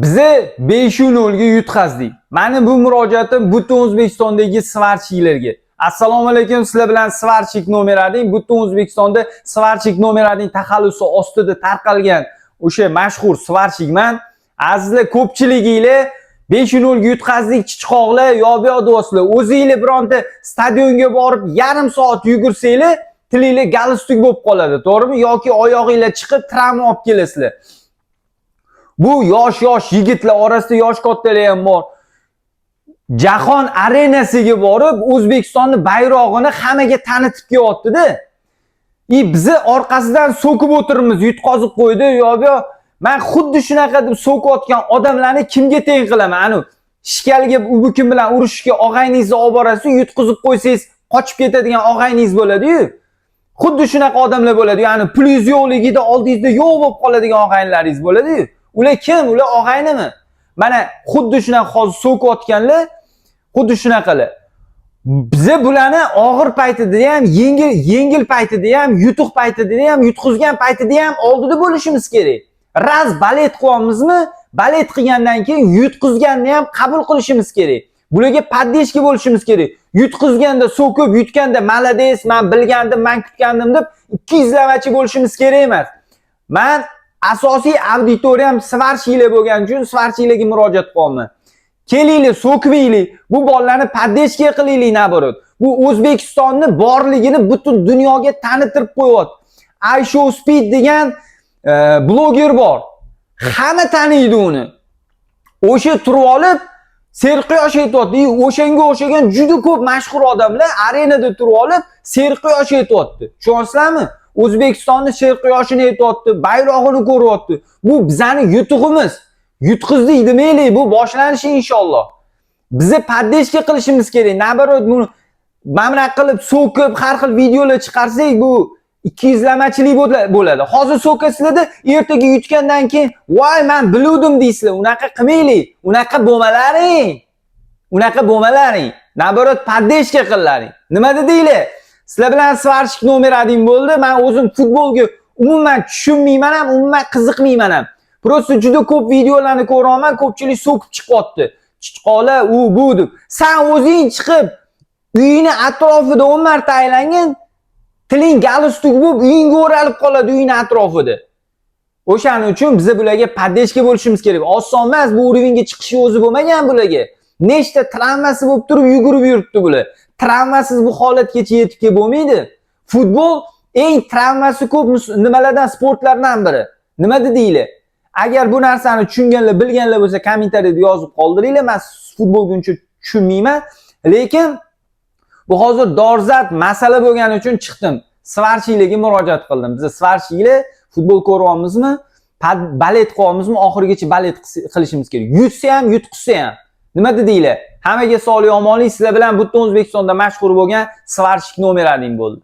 Biza 5-0 ga yutqazdik. Mani bu murojaatim butun O'zbekistondagi сварщик larga. Assalomu alaykum, sizlar bilan сварщик номер 1, butun O'zbekistonda сварщик номер 1 taxallusi ostida tarqalgan o'sha mashhur сварщик man. Azizlar, ko'pchiliginglar 5-0 ga yutqazdik, chichqoqlar, yo bu yoq deyapsizlar. O'zinglar bironta stadionga borib yarim soat yugursanglar, tilinglar galstuk bo'lib qoladi, to'g'rimi? Yoki oyog'inglar chiqib travma olib kelasizlar. Bu yosh-yosh yigitlar orasida yosh kattalar ham bor. Jahon arenasiga borib O'zbekistonni bayrog'ini hammaga tanitib kelyapti-da. И bizni orqasidan so'kib o'tiribmiz, yutqazib qo'ydi, yo bu yoq. Men xuddi shunaqa deb so'kayotgan odamlarni kimga teng qilaman? Anu ishkalga u kim bilan urushishga og'ayningizni olib borasiz, yutqizib qo'ysangiz qochib ketadigan og'ayningiz bo'ladi-yu. Xuddi shunaqa odamlar bo'ladi. Ya'ni pulingiz yo'qligida oldingizda yo'q bo'lib qoladigan og'aynilaringiz bo'ladi-yu. Ular kim? Ular og'aynimi? Mana xuddi shunaqa hozir so'kayotganlar, xuddi shunaqalar. Biza bularni og'ir paytida ham, yengil paytida ham, yutuq paytida ham, yutqizgan paytida ham oldida bo'lishimiz kerak. Раз болеть qilyapmizmi? Болеть qilgandan keyin yutqizganni ham qabul qilishimiz kerak. Bularga поддержка bo'lishimiz kerak. Yutqizganda so'kib, yutganda молодец, men bilgandim, men kutgandim deb ikki yuzlamachi bo'lishimiz kerak emas. Men asosiy auditoriyam сварщик lar bo'lgani uchun сварщик larga murojaat qilyapman. Kelinglar, so'kmaylik. Bu bolalarni поддержка qilaylik, наоборот. Bu O'zbekistonni borligini butun dunyoga tanitib qo'yapti. iShow Speed degan bloger bor. Hamma taniydi uni. O'sha turib olib serquyosh aytyapti. И o'shanga o'xshagan juda ko'p mashhur odamlar arenada turib olib serquyosh aytyapti. Tushunyapsizlarmi? O'zbekistonni serquyoshini aytyapti, bayrog'ini ko'ryapti. Bu bizani yutug'imiz. Yutqizdik demaylik, bu boshlanishi inshaalloh. Bizni поддержка qilishimiz kerak. Наоборот, buni mana bunaqa qilib so'kib, har xil videolar chiqarsak, bu ikki yuzlamachilik bo'ladi. Hozir so'kasizlarda, ertaga yutgandan keyin, "Voy, men biluvdim" deysizlar. Unaqa qilmaylik. Unaqa bo'lmalaring. Unaqa bo'lmalaring. Наоборот, поддержка qilaring. Nima dedinglar? Sizlar bilan сварщик номер 1 bo'ldi. Men o'zim futbolga umuman tushunmayman ham, umuman qiziqmayman ham. Просто juda ko'p videolarni ko'raman, ko'pchilik so'kib chiqyapti. Chichqoqlar, u bu deb. San o'zing chiqib uyingni atrofida 10 marta aylangin, tiling galstuk bo'lib uyingga o'ralib qoladi uyingni atrofida. O'shaning uchun biz bularga поддержка bo'lishimiz kerak. Oson emas bu уровень ga chiqishi, o'zi bo'lmagan bularga. Nechta travmasi bo'lib turib yugurib yuribdi bular. Travmasiz bu holatgacha yetib kelib bo'lmaydi. Futbol eng travmasi ko'p nimalardan, sportlardan biri. Nima dedinglar? Agar bu narsani tushunganlar, bilganlar bo'lsa, kommentariyada yozib qoldiringlar. Men futbolga uncha tushunmayman, lekin bu hozir dolzarb masala bo'lgani uchun chiqdim. Сварщик larga murojaat qildim. Biz сварщик lar futbol ko'ryapmizmi? Болеть qilyapmizmi? Oxirigacha болеть qilishimiz kerak. Yutsa ham, yutqizsa ham. Nima dedinglar? Hammaga sog'lik, omonlik. Sizlar bilan butun O'zbekistonda mashhur bo'lgan сварщик номер 1 bo'ldi.